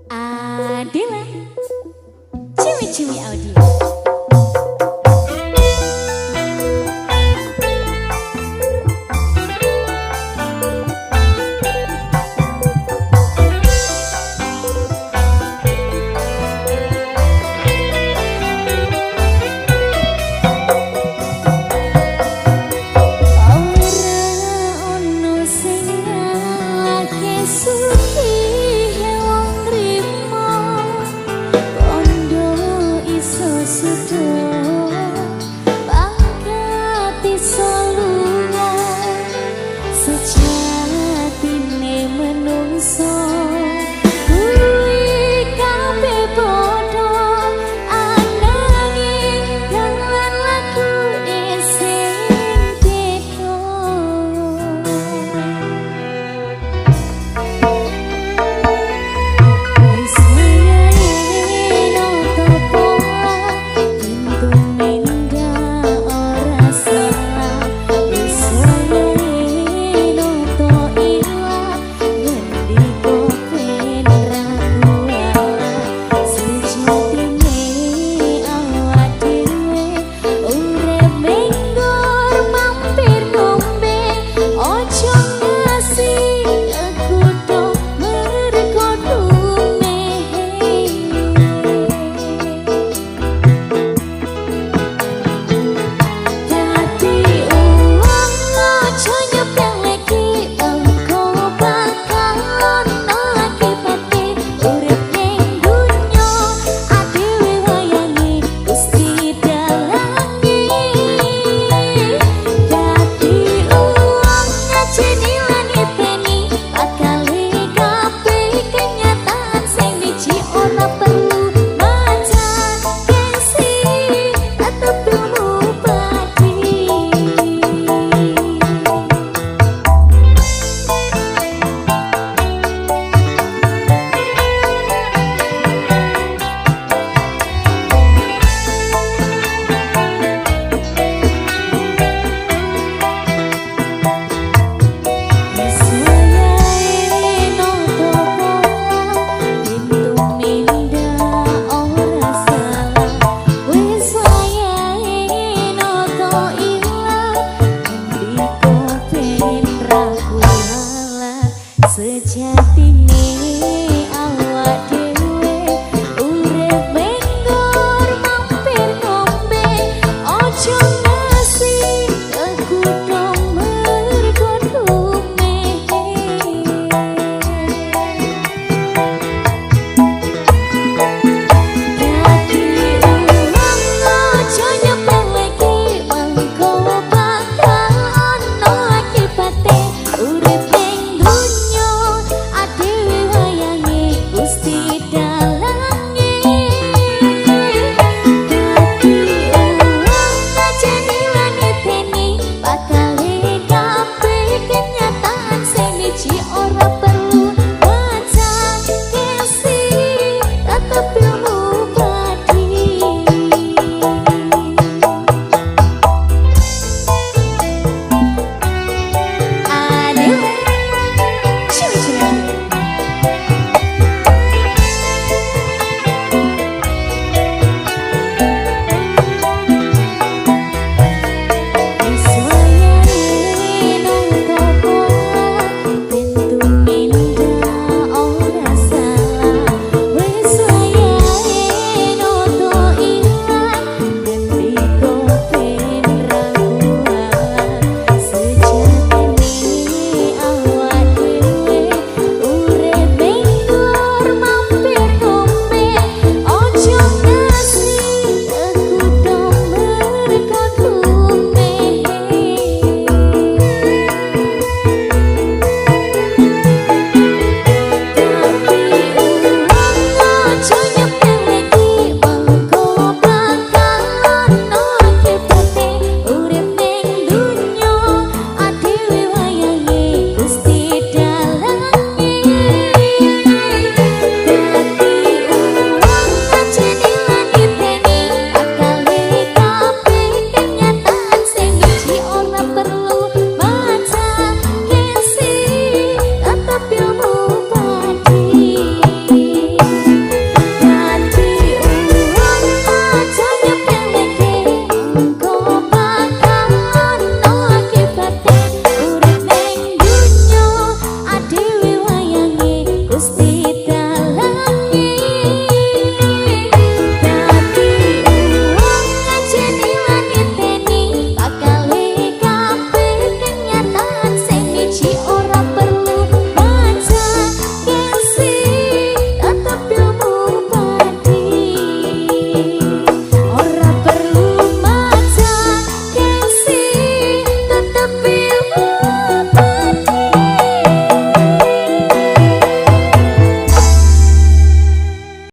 Adila Ciwi-ciwi audio. Sejatine menungso kuwi kabeh padha, ananging dalan laku sing beda. Wis wayahe nata pola, pintu nenda ora salah. Wis wayahe nata ilang, ngendika ben ra kualah. Sejatine awak dhewe urip menggur mampir ngombe, ojo ngasih kekutho mergo dumehe. Dadi uwong aja nyepeleke, engko bakal ono akibate. Urip ning donya adewe wayange Gusti dalange. Dadi uwong ngajeni lan ngepeni, bakale kabeh kenyataan sing miji, ora perlu maca kesi tetep ilmu padi. Wis wayahe nata pola, pintu nenda ora salah. Wis wayahe nata ilang, ngendika ben ra kualah. Sejatine